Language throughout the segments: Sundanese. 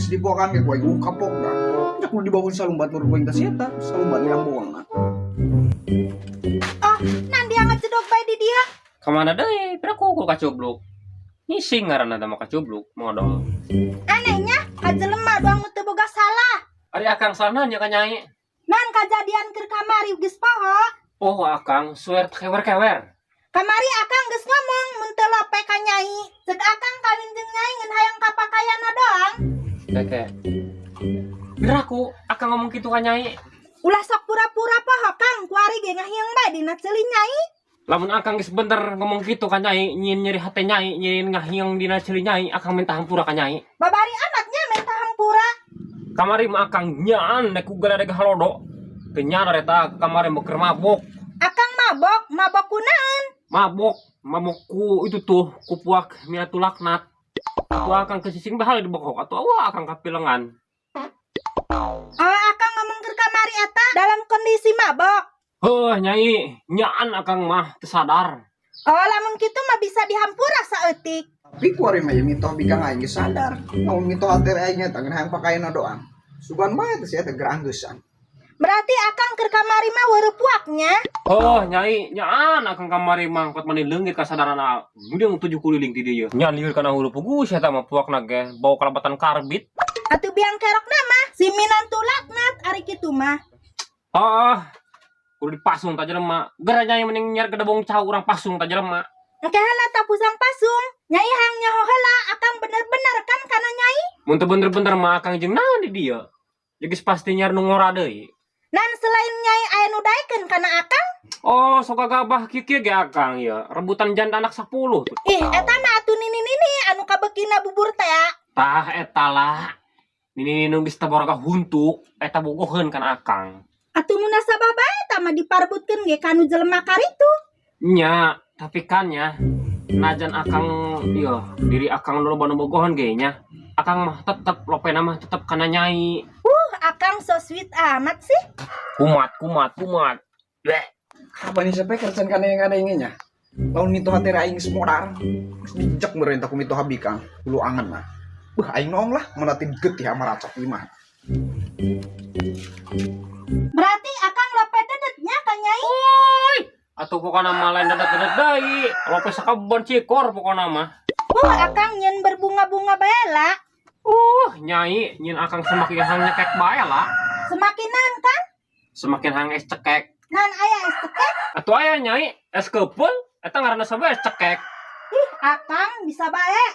Geus dipuakan ge ku aing kapok dah. Nya kudu dibawa salumbat menurut aing teh si eta, salumbat yang buang. Oh, nan dia ngecedok bae di dia. Kamana deui? Pira ku kacubluk. Ngising ngaranna teh mah kacubluk, modal. Anehnya, ka jelema doang nu teu boga salah. Ari akang salah nya ka Nyai? Nan kajadian keur kamari geus poho? Oh, akang suer kewer-kewer. Kamari akang geus ngomong mun teu lope ka Nyai. Ceuk akang kawin jeung Nyai ngan hayang kapakayana doang. Keke. Piraku akang ngomong kitu ka Nyai? Ulah sok pura-pura poho, Kang, kuari ge ngahieng bae dina ceuli Nyai. Lamun akang geus bener ngomong kitu ka Nyai, nyieun nyeri hate Nyai, nyieun ngahieng dina ceuli Nyai, akang minta hampura ka Nyai. Babari amatnya minta hampura. Kamari mah akang nyaan nek ku galadeg halodo. Teu nyadar eta kamari mah keur mabok. Akang mabok, mabok kunaon? Mabok, mabok ku itu tuh, ku puak minantu laknat. Atuh akang kesising bahal dibokok atuh wah akang kapilengan. Oh, akang ngomong keur kamari eta dalam kondisi mabok? Heuh, Nyai, nyaan akang mah teu sadar. Oh, lamun kitu mah bisa dihampura saeutik. Tapi kuari mah ya mitoha bikang aing geus sadar. Lamun mitoha teh aing eta ngan hayang pakaianna doang. Sugan bae teh si eta geranggesan. Berarti akang keur kamari mah weureuh puaknya. Oh, Nyai, nyaan akang kamari mah kot mani leungit kasadaran Kemudian tujuh kuliling ti dieu. Nyan lieur kana hulu pugu sia eta mah puakna ge bau kalabatan karbit. Atuh biang kerokna mah si minantu laknat ari kitu mah. Ah, kudu dipasung ta jelema. Geura, Nyai, mending nyiar gedebong cau urang pasung ta jelema. Engke heula tah pusang pasung. Nyai hang nyaho heula akang bener-bener kan kana Nyai. Mun teu bener-bener mah akang jeung naon di dieu? Geus pasti nyiar nu ngora deui. Nan selain Nyai aya nu daekeun kana akang? Oh, sok gagabah kieu ge akang ya. Rebutan janda anak 10 tuh. Ih, eta mah atuh nini-nini anu kabeukina bubur teh. Tah eta lah. Nini nu geus teu boga huntu, eta bogoheun kan akang. Atuh munasabah bae eta mah diparbutkeun ge kanu jelema karitu. Nya, tapi kan ya, najan akang iya diri akang nu loba nu bogohan ge nya. Akang mah tetep lopena mah tetep kana Nyai. Akang so sweet amat sih. Kumat, kumat, kumat. Bleh. Kapan nih sampai kerjaan kana yang kana nya? Lamun mitoha teh aing geus modar. Geus dijek meureun tah ku mitoha bikang. Hulu angan mah. Beuh, aing noong lah mana ti getih maracok ieu mah. Berarti akang lope dedetnya ka Nyai. Oi, atuh pokona mah lain dedet-dedet deui. Lope sakebon cikor pokona mah. Akang nyen berbunga-bunga bae lah. Nyai, nyin akang semakin hang nyekek bae lah. Semakinan kan? Semakin hang es cekek. Nan aya es cekek? Atuh aya, Nyai, es kepul, eta ngaranna sabe es cekek. Ih, akang bisa bae.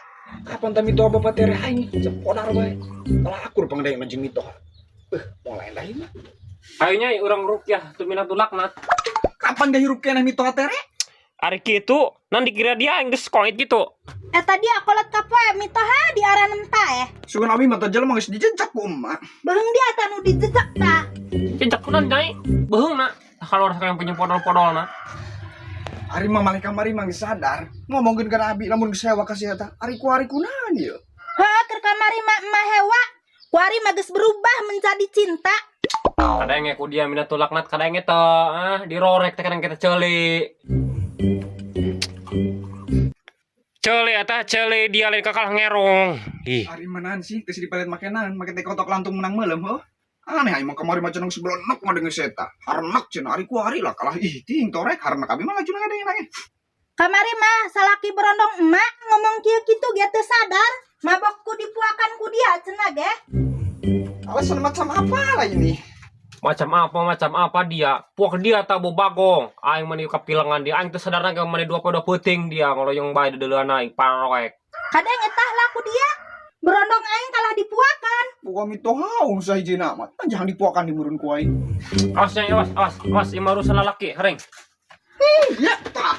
Kapan tah mitoha bapak tere aing cepodar bae. Kalah akur pangdaeng jeung mitoha. Beuh, moal endah ieu mah. Ayo, Nyai, urang rukyah tuh minantu laknat. Kapan gak hirup keneh mitoha tere? Ari kitu, nan dikira dia aing geus koit gitu. Eta dia kolot kapoe mitoha di aranem taeh. Sugan abi mah teh jelema geus dijejak ku emak. Beheung dia tah nu dijejak ta. Jejak kunan, Nyai? Beheungna. Kalau orang yang punya podol-podolna. Ari mah malih kamari mah geus sadar. Ngomongkeun kana abi lamun geus hewa ka si eta. Ari ku ari kunaon ieu? Heuh, keur kamari mah emak hewa. Kuari mah geus berubah menjadi cinta. Kadang ku dia minantu laknat kadang teh ah dirorek teh kadang kita ceuli. Ceuli eta ceuli dia lain kakalah ngerong. Ih, Ari manahan sih geus dipalit makanan, make teh kotok lantung menang meuleum heuh. Aneh aing mah kamari mah cenah sebelenek ngadenge seta. Harenek cenah ari ku ari lah kalah ih ting torek harenek abi mah laju ngadenge nage. Kamari mah salaki berondong emak ngomong kieu kitu ge teu sadar. Mabok ku dipuakan ku dia cenah ge. Alasan macam apa lah ini? Macam apa dia? Puak dia tak bagong. Aing mani kapilengan dia. Aing teu sadar ge mani dua pada peuting dia ngoloyong bae dedeuleun aing paroek. Kadang etah lah ku dia. Berondong aing kalah dipuakan. Bukan mitoha sahijina mah. Jangan dipuakan di murun ku aing. Awas, Nyai, awas, awas, awas, ieu mah urusan lalaki, haring. Ya tah.